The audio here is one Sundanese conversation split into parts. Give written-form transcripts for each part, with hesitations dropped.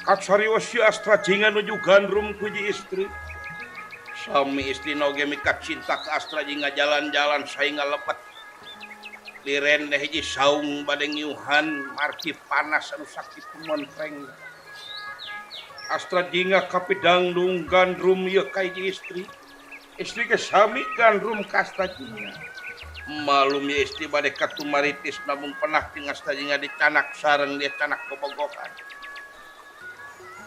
Katsarios si Astra Jingga nuju gandrum ku hiji istri. Suami istri oge mikat cinta ka Astra Jingga jalan-jalan sainga lepet. Liren deh hiji saung bade ngiuhan margi panas anu sakitu montreng. Astra Jingga kapidangdung gandrum ieu ka hiji istri. Istri ge sami gandrum ka Astra Jingga. Malum ieu istri bade katumaritis namun penah jeung Astra Jingga dicanak sareng dia canak bobogohan.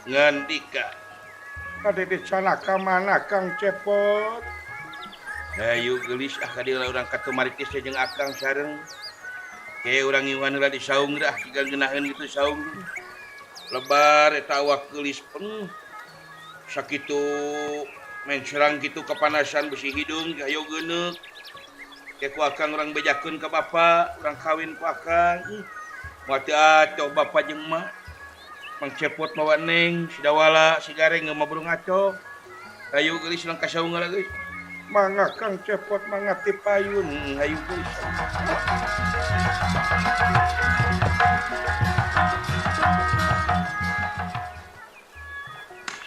Ngandika Bade dicanak ka mana Kang Cepot? Hayu geulis ah ka dieu urang katumaritis teh jeung akang sareng. Ke urang ngiuhan heula di saung dah jiga ngeunaheun kitu saung. Lebar eta awak geulis penuh. Sakitu mencerang kitu kepanasan besi hidung hayo geuneuk. Ke ku akang urang bejakeun ka bapa, urang kawin ku akang. Moal teu atoh bapa jeung emak. Mang Cepot mawa neng, si Dawala, si Gareng mah burung ngaco. Hayu geulis urang ka saung heula geus. Mangga Kang Cepot mangga ti payun. Hayu geulis.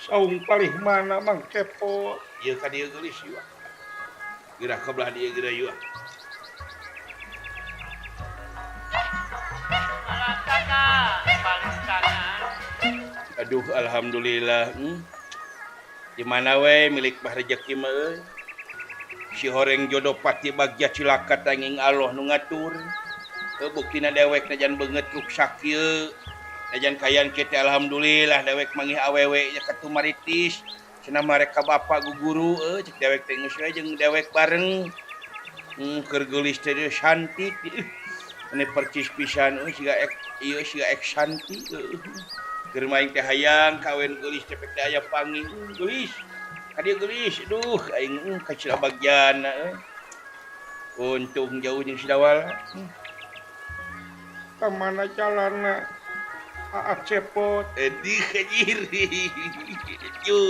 Saung palih mana Mang Cepot? Ieu ka dieu geulis ieu. Geura ka belah dieu geura ieu. Aduh alhamdulillah. Di mana we milik bah rejeki mah euy. Si horeng jodoh pati bagja cilaka tanging Allah nu ngatur. Buktina dewek najan beungeut ruksak ieu. Najan kayan kieu teh alhamdulillah dewek manggih awewe nya katumaritis. Cenah mereka bapak guguru euy cek dewek teh geus we jeung dewek bareng. Keur geulis teh cantik. Ini percis pisan euy siga ek ieu siga ek santi euy. Keur main teh hayang kawin geulis teh pek aya panggih geulis. Ka dieu geulis aduh aing kacila bagianna euy. Untung jauh jeung si Dawala. Ka mana jalanna? Aa Cepot. Edih anjir. Ju.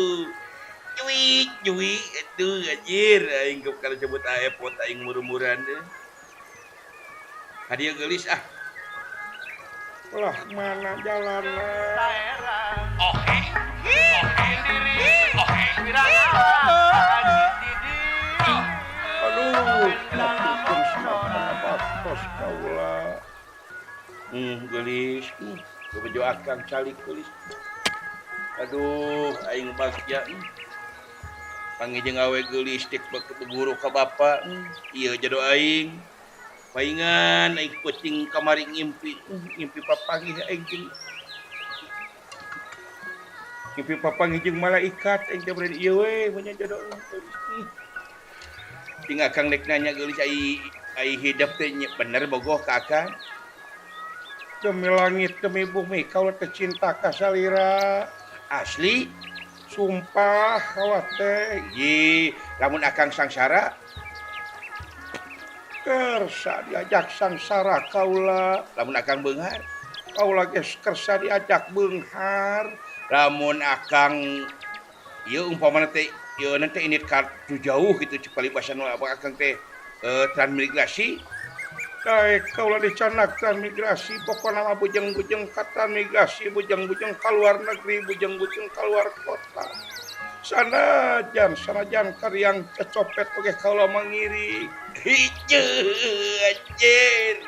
Cuy, cuy, aduh anjir aing kana sebut Epot aing murumuran deui. Ka dieu geulis ah. Lah mana jalanna? Aduh, ngaturkeun semapana baktos kaula. Geulis. Bebejo akang calik geulis. Aduh, aing bagja. Panggih jeung awe geulis teh guru ka bapa. Ieu jodoh aing. Paingan aing peuting kamari ngimpi, ngimpi papanggih aing jeung ngimpi papanggih jeung malaikat aing teh bari ieu we mun jodoh. Ting akang rek nanya geulis ai hidep teh bener bogoh ka akang. Demi langit demi bumi kaula teh cinta ka salira. Asli sumpah kaula teh. Ye, lamun akang sangsara kersa diajak sangsara kaula. Lamun akang beunghar kaula geus kersa diajak beunghar. Lamun akang ieu umpamana teh ieu teh ini kartu jauh gitu cek palibasan nu akang teh transmigrasi. Daek kaula dicanak transmigrasi pokona mah bujeng-bujeng ka transmigrasi, bujeng-bujeng ka luar negeri, bujeng-bujeng ka luar kota. Sanajan sanajan karyang cecopet oge kaula mangiri. Hijeu anjir.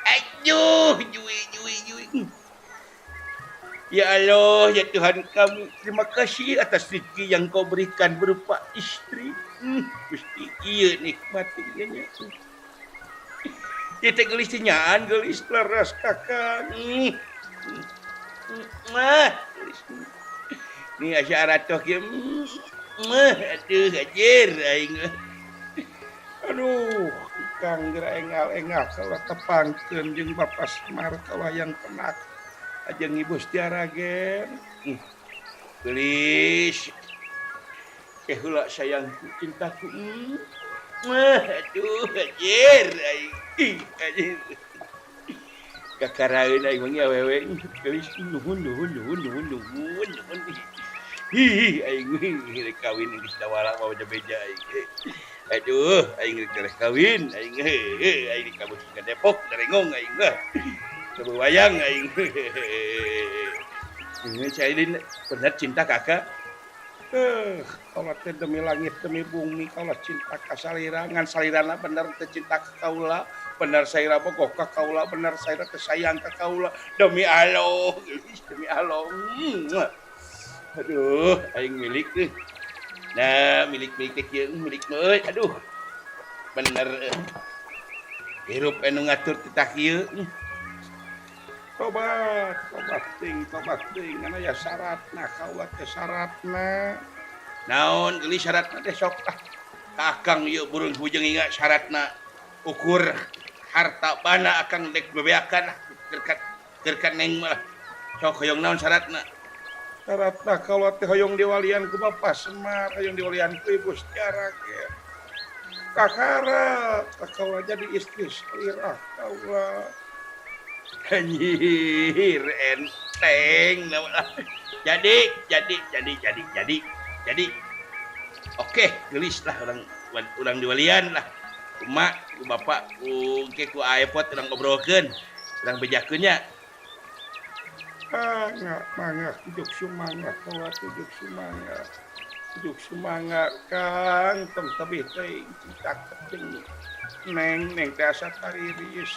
Aduh, jui jui jui. Ya Allah, ya Tuhan kami, terima kasih atas rezeki yang kau berikan berupa istri. Gusti ieu nikmat ieu nya. Ieu teh geulis teh nyaan geulis leres kakang. Mah, geulis. Ni asa aratoh kieu. Mah, aduh anjir aing. Aduh, Kang geura engal-engal kaula tepangkeun jeung Bapak Semar ka wayang penak. Ajeng Ibu Setiaragen. Geulis. Ke heula sayangku cintaku. Mah, aduh anjir aing. Ih, anjir. Kakaraeun aing mah awewe geulis nuhun nuhun nuhun nuhun nuhun nuhun. Hi aing rek kawin geus dawala mah beja aing. Aduh, aing rek kawin aing aing kabeh ka Depok darengong aing mah. Coba wayang aing. Ini Cailin bener cinta kakak. Kaula teh demi langit demi bumi kaula cinta ka salira ngan salirana bener teh cinta ka kaula, bener salira bogoh ka kaula, bener salira teh sayang ka kaula demi Allah, demi Allah. Aduh, aing milik euy. Nah, milik-milik teh kieu milik euy. Aduh. Bener hirup anu ngatur titah kieu. Tobat, tobat ting, ngan aya syaratna kaula teh syaratna. Naon geulis syaratna teh sok ah. Ka akang ieu burung hujeng inga syaratna ukur harta bana akang dek bebeakan lah kerkat neng mah. Sok hoyong naon syaratna? Syaratna kaula teh hoyong diwalian ku Bapak Semar, hoyong diwalian ku Ibu Setiara ge. Kakara, kaula jadi istri salira kaula. Anjir enteng. Jadi. Oke, gelis lah orang diwalian lah. Ku mak, ku bapak, ku ke ku aepot urang ngobrolkeun. Urang bejakeun nya. Mangga, hidup sumangga, kaula hidup sumangga. Hidup sumangga Kang, tong tebih teuing cinta jeung neng, neng teh asa tariris.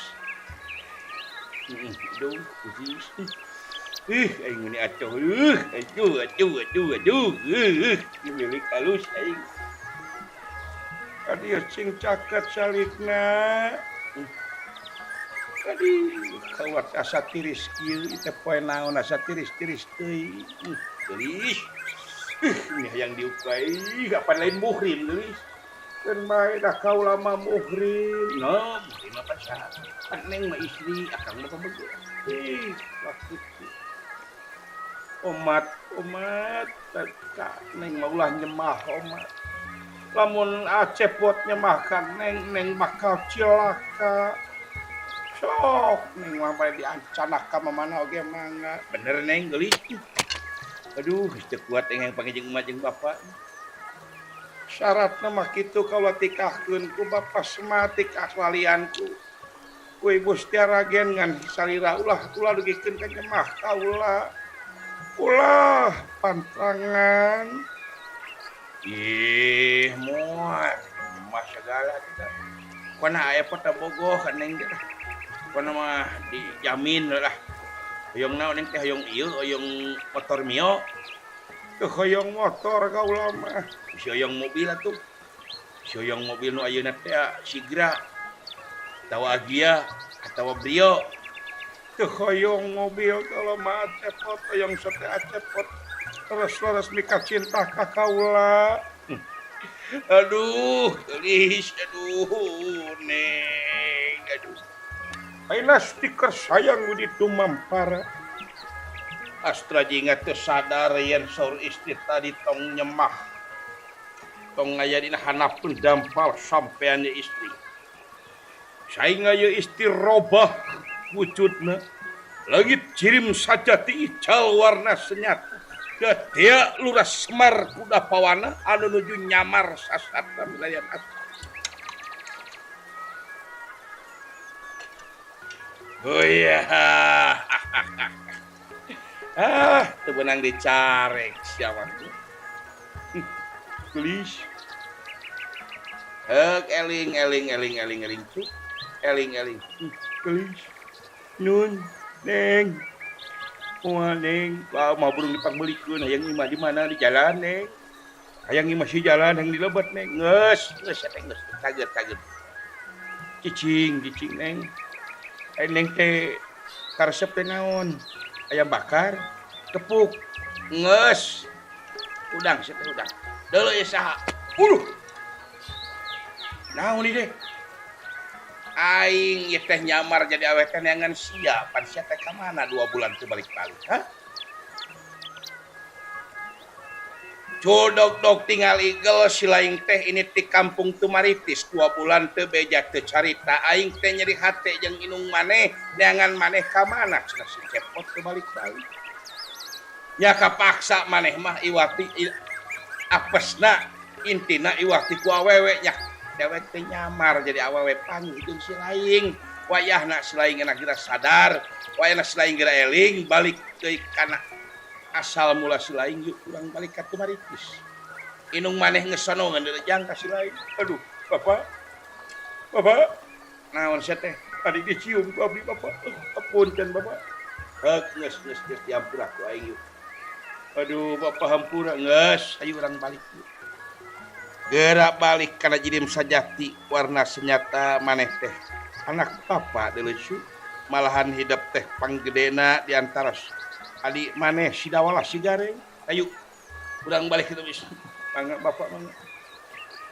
Aduh, gelis. Aing meuni atuh. Aduh. Ieu milik alus aing. Aduh, cing caket salikna. Aduh, kaula asa tiris kieu teh poe naon asa tiris-tiris teuing. Gelis. Ini hayang diukai, kapan lain muhrim gelis. Keun bae dah kaula mah muhrim. No, muhrim mah pan saha? Pan neng mah istri, akang mah pamegeuh. Ih, kitu. Omat, ka neng mah ulah nyemah omat. Lamun acepot nyemah ka neng, neng bakal cilaka. Sok neng mah bade diancanak ka mamana oge mangga. Bener neng geulis. Aduh, teu kuat aing hayang panggih jeung emak jeung bapak. Syaratna mah kitu kaula tikahkeun ku Bapak Semar tikah walian ku Ibu Setiara gen ngan salira ulah dugikeun ka nyemah kaula. Ulah pantrangan. Ih, moal nyemah sagala teh. Kana aya pota bogoh ka neng teh. Kana mah dijamin lah. Hoyong naon neng teh hoyong ieu hoyong motor Mio. Teu hoyong motor kaula mah. Si hoyong mobil atuh. Si hoyong mobil nu ayeuna teh Sigra atawa Agya atawa Brio. Teu hoyong mobil kaula mah acepot hoyong sate acepot. Terus-terus mika cinta ka kaula. Aduh, geulis, aduh, neng, aduh. Ayeuna stiker sayang di tumampara. Astra jinga teu sadar yen saur istri tadi tong nyemah. Tong aya dina hanapun dampal sampean ye istri. Sainga ye istri robah wujudna. Langit jirim sajati ical warna senyata. Dia Lurah Semar kuda pawana anu nuju nyamar sasatna wilayah atas. Oh iya. Ah, teu beunang dicarek siapa tuh. Gelis. Heuk eling eling eling eling eling cuk. Eling eling. Gelis. Nun, neng. Wah, neng, wah mah burung dipangmeulikeun hayang imah di mana di jalan, neng. Hayang imah si jalan hayang dilebet, neng. Geus, geus eta geus kaget kaget. Cicing, cicing, neng. Ai neng teh karesep teh naon? Ayam bakar, tepuk. Geus. Udang sia teh udang. Deuleu ieu saha? Uluh. Naon ieu teh? Aing ieu teh nyamar jadi awewe teh neangan sia, pan sia teh ka mana 2 bulan teu balik-balik, ha? Cudog-dog tinggal igel si laing teh ini ti kampung Tumaritis 2 bulan teu beja teu carita aing teh nyeri hate jeung inung maneh neangan maneh ka mana cenah si Cepot teu balik-balik. Nya kapaksa maneh mah iwati apesna intina iwati ku awewe nya dewek teh nyamar jadi awewe panggih jeung si laing wayahna si laing geura sadar wayahna si laing geura eling balik deui kana Asal mula si laing yuk urang balik ka Tumaritis. Inung maneh ngesonongan deui jang ka si laing. Aduh, Bapak. Bapak, Naon sia teh? Tadi dicium ku abdi Bapak. Apunten Bapak. Heuk geus geus geus diampura ku aing yuk. Aduh, Bapak hampura geus, ayo urang balik yuk. Gerak balik kana jirim sajati warna senyata maneh teh. Anak bapak deuleu malahan hidup teh panggedena di antara adi maneh si Dawala si Gareng. Ayo urang balik kitu geus. Mangga Bapak mangga.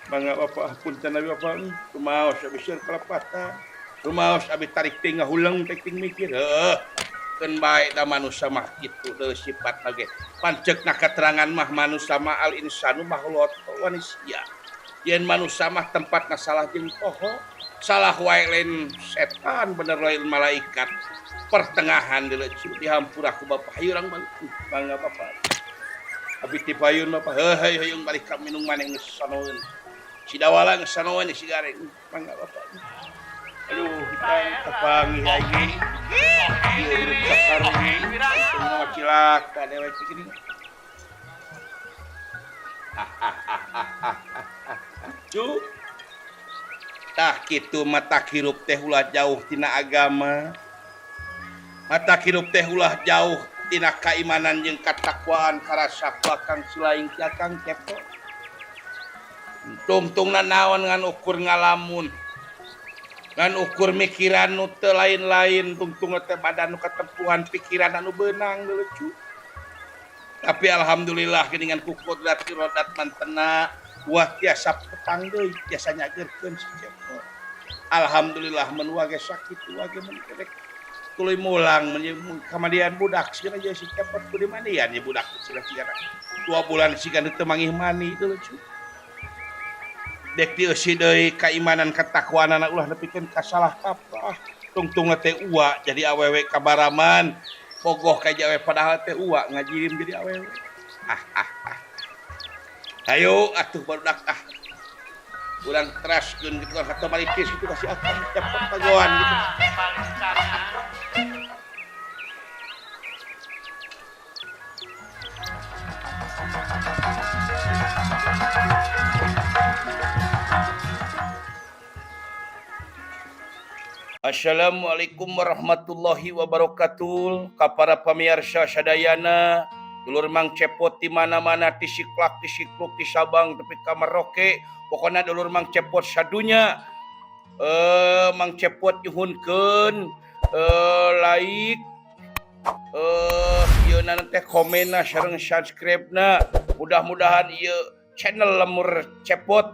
Mangga Bapak hapunten abi Bapak. Rumaos abi sieun kalepatan. Rumaos abi tarik teh ngahuleng teh ting mikir. Heuh. Keun bae da manusia mah kitu deui sifatna ge. Panceukna katerangan mah manusia mah al insanu makhluk wanisia. Yen manusia mah tempatna salah jeung poho. Salah wae lain setan bener lain malaikat. Pertengahan deui dihampura ku Bapak hayu urang balik. Mangga Bapak. Abi ti payun Bapak. Heuh hayu hayung balik ka minung maneh geus sanoeun. Si Dawala geus sanoeun si Gareng. Mangga Bapak. Aduh, kapanggih aing. Ieu hirup sakaruni. Semua cilaka dewek gini. Cu. Tah kitu mata hirup teh ulah jauh tina agama. Mata hirup teh ulah jauh tina kaimanan jeung katakwaan karasa kang silaing ti Akang Cepot. Tungtungna naon ngan ukur ngalamun. Ngan ukur mikiran nu teu lain-lain tungtung teh badan nu katempuhan pikiran anu beunang lucu. Tapi alhamdulillah geuningan ku kodrat irodat mantena wah tiasa petang deui tiasa nyageurkeun si Cepot. Alhamdulillah mun wage sakit wage mun kerek tuluy mulang mun kamandian budak sieun aja si Cepot kudu mandian ye budak sieun sigana 2 bulan sigana teu mangih mani teu lucu. Dek dieusi deui kaimanan katakwaanana ulah nepikeun ka salah kaprah. Tungtungna teh ua jadi awewe kabaraman bogoh ka awewe padahal teh ua ngajirim jadi awewe. Ah ah ah. Ayo atuh barudak ah. Urang teraskeun kitu ka Tumaritis kitu ka si Akang Cepot pagoan gitu. Assalamualaikum warahmatullahi wabarakatuh. Ka para pamirsa sadayana, dulur Mang Cepot di mana-mana ti Siklak, ti Sikluk, ti Sabang tepi ka Merauke, pokona dulur Mang Cepot sadunya. Mang Cepot nyuhunkeun like ieu na teh komenna sareng subscribe-na. Mudah-mudahan ieu channel Lemur Cepot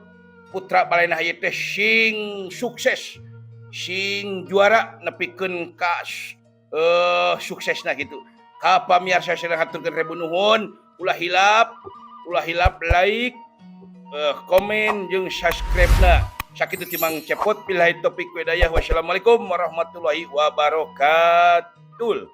Putra Balena ieu teh sing sukses, sing juara nepikeun ka suksesna gitu. Ka pamirsa sareng haturkeun ribu nuhun, ulah hilap like, komen jeung subscribe-na. Sakitu ti Mang Cepot billahi taufik wa hidayah. Wassalamualaikum warahmatullahi wabarakatuh.